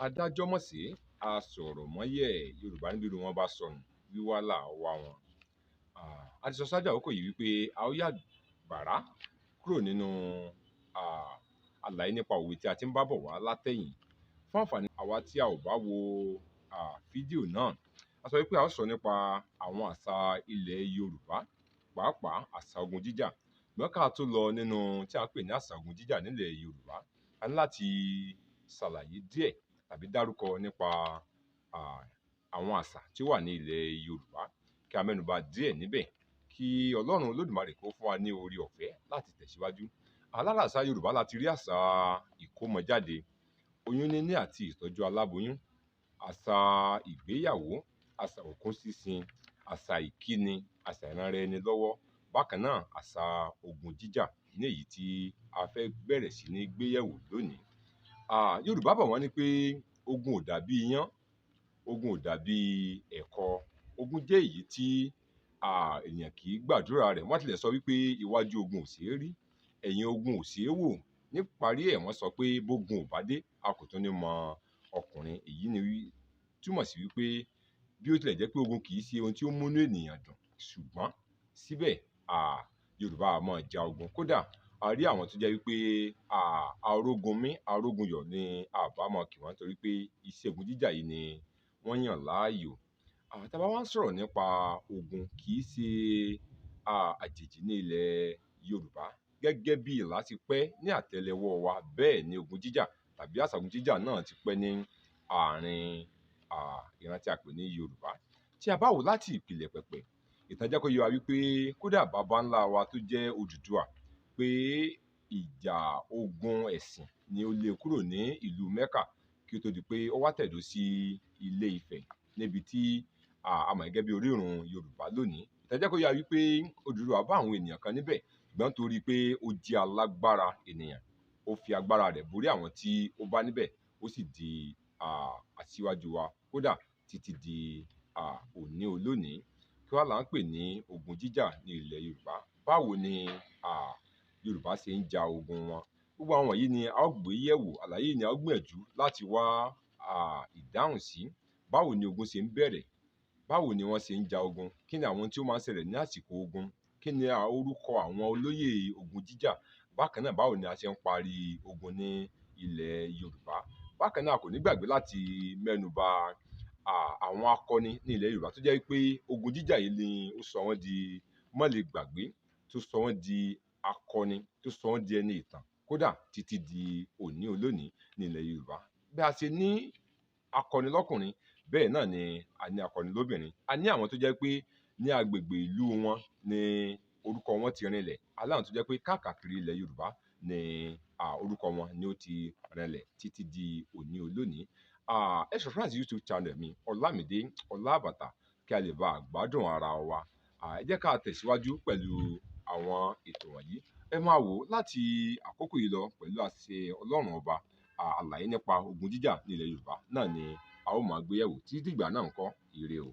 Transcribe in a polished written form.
Adájọ́ mọ̀ sí asọ̀rọ̀mọ́yẹ̀. Yorùbá ní bírú wọn bá sọnù, wíwá là á wá wọn. A ti sọ ṣáájú àkókò yìí wípé a ó yà bàrá kúrò nínú àlàyé nípa òwe tí a ti ń bá bọ̀ wá látẹ̀yìn. Fún àǹfààní àwa tí a ò bá wo fídíò náà, a sọ wípé a ó sọ nípa àwọn àṣà ilẹ̀ Yorùbá, pàápàá àṣà ogun jíjà. Ṣùgbọ́n ká tó lọ nínú tí a ń pè ní àṣà ogun jíjà nílẹ̀ Yorùbá, a ní láti ṣàlàyé díẹ̀ tàbí dárúkọ nípa àwọn àṣà tí ó wà ní ilẹ̀ Yorùbá, kí a mẹ́nuba díẹ̀ níbẹ̀, kí Ọlọ́run Olódùmarè kó fún wa ní oore ọ̀fẹ́ láti tẹ̀síwájú. Lára àṣà Yorùbá la ti rí àṣà ìkómọjáde, oyún níní àti ìtọ́jú aláboyún, àṣà ìgbéyàwó, àṣà òkú sísin, àṣà ìkíni, àṣà ìranra ẹni lọ́wọ́, bákan náà àṣà ogun jíjà ní èyí tí a fẹ́ bẹ̀rẹ̀ sí ní gbéyẹ̀wò lónìí. Yorùbá bọ̀ wọ́n ní pé ogun ò dàbí iyán, ogun ò dàbí ẹ̀kọ. Ogun jẹ́ èyí tí ènìyàn kì í gbàdúrà rẹ̀. Wọ́n tilẹ̀ sọ wípé iwájú ogun ò ṣeé rí, ẹ̀yìn ogun ò ṣeé wò. Níparí ẹ̀ wọ́n sọ pé bógun ò bá dé, a kò tún ní mọ ọkùnrin. Èyí ni túmọ̀ sí wípé bí ó tilẹ̀ jẹ́ pé ogun kì í ṣe ohun tí ó múnú ènìyàn dùn, ṣùgbọ́n síbẹ̀ Yorùbá a máa ja ogun. Kódà a rí àwọn tó jẹ́ wípé arógunmí, arógunyọ̀ ni a bá máa kì wọ́n torí pé iṣẹ́ ogun jíjà yìí ni wọ́n yàn láàyò. Tá bá wá ń sọ̀rọ̀ nípa ogun, kì í ṣe àjèjì ní ilẹ̀ Yorùbá. Gẹ́gẹ́ bí ìlà ti pẹ́ ní àtẹ́lẹwọ́ wa, bẹ́ẹ̀ ni ogun jíjà tàbí àṣà ogun jíjà náà ti pẹ́ ní àárín ìran tí a pè ní Yorùbá. Tí a bá wò láti ìpìlẹ̀ pẹ̀pẹ̀, ìtàn jẹ́ kó yé wa wípé kódà baba ńlá wa tó jẹ́ Odùduwà, pé ìjà ogun ẹ̀sìn ni ó lé kúrò ní ìlú Mẹ́kà kí ó tó di pé ó wá tẹ̀dó sí Ilé Ifẹ̀ níbi tí a mọ̀ gẹ́gẹ́ bí orírun Yorùbá lónìí. Ìtàn jẹ́ kó yé wa wípé Odùduwà bá àwọn ènìyàn kan níbẹ̀, ṣùgbọ́n torí pé ó jẹ́ alágbára ènìyàn, ó fi agbára rẹ̀ borí àwọn tí ó bá níbẹ̀, ó sì di aṣíwájú wa kódà títí di òní olónìí. Kí wá là ń pè ní ogun jíjà ní ilẹ̀ Yorùbá? Báwo ni Yorùbá ṣe ń ja ogun wọn? Gbogbo àwọn wọ̀nyí ni a ó gbé yẹ̀wò, àlàyé ni a ó gbìyànjú láti wá ìdáhùn sí. Báwo ni ogun ṣe ń bẹ̀rẹ̀? Báwo ni wọ́n ṣe ń ja ogun? Kí ni àwọn tí ó máa ń ṣẹlẹ̀ ní àsìkò ogun? Kí ni orúkọ àwọn olóyè ogun jíjà? Bákan náà, báwo ni a ṣe ń parí ogun ní ilẹ̀ Yorùbá? Bákan náà, a kò ní gbàgbé láti mẹ́nuba àwọn akọni ní ilẹ̀ Yorùbá tó jẹ́ wípé ogun jíjà yìí ni ó sọ wọ́n di mọ́lẹ̀ gbàgbé, tó sọ wọ́n di akọni, tó sọ wọ́n di ẹni ìtàn, kódà títí di òní olónìí ní ilẹ̀ Yorùbá. Bí a ṣe ní akọni lọ́kùnrin, bẹ́ẹ̀ náà ni a ní akọni lóbìnrin. A ní àwọn tó jẹ́ pé ní agbègbè ìlú wọn ni orúkọ wọn ti rinlẹ̀. A láwọn tó jẹ́ pé káàkiri ilẹ̀ Yorùbá ni orúkọ wọn ni ó ti rinlẹ̀ títí di òní olónìí. Ẹ subscribe sí YouTube channel mi, Ọlámídé Ọlábàtà, kí a lè bá gbádùn ara wa. Ẹ jẹ́ ká tẹ̀síwájú pẹ̀lú àwọn ètò wọ̀nyí. Ẹ máa wò láti àkókò yìí lọ pẹ̀lú àṣẹ Ọlọ́run Ọba. Àlàyé nípa ogun jíjà ní ilẹ̀ Yorùbá náà ni a ó máa gbé yẹ̀wò títí dìgbà náà ńkọ́. Ire o.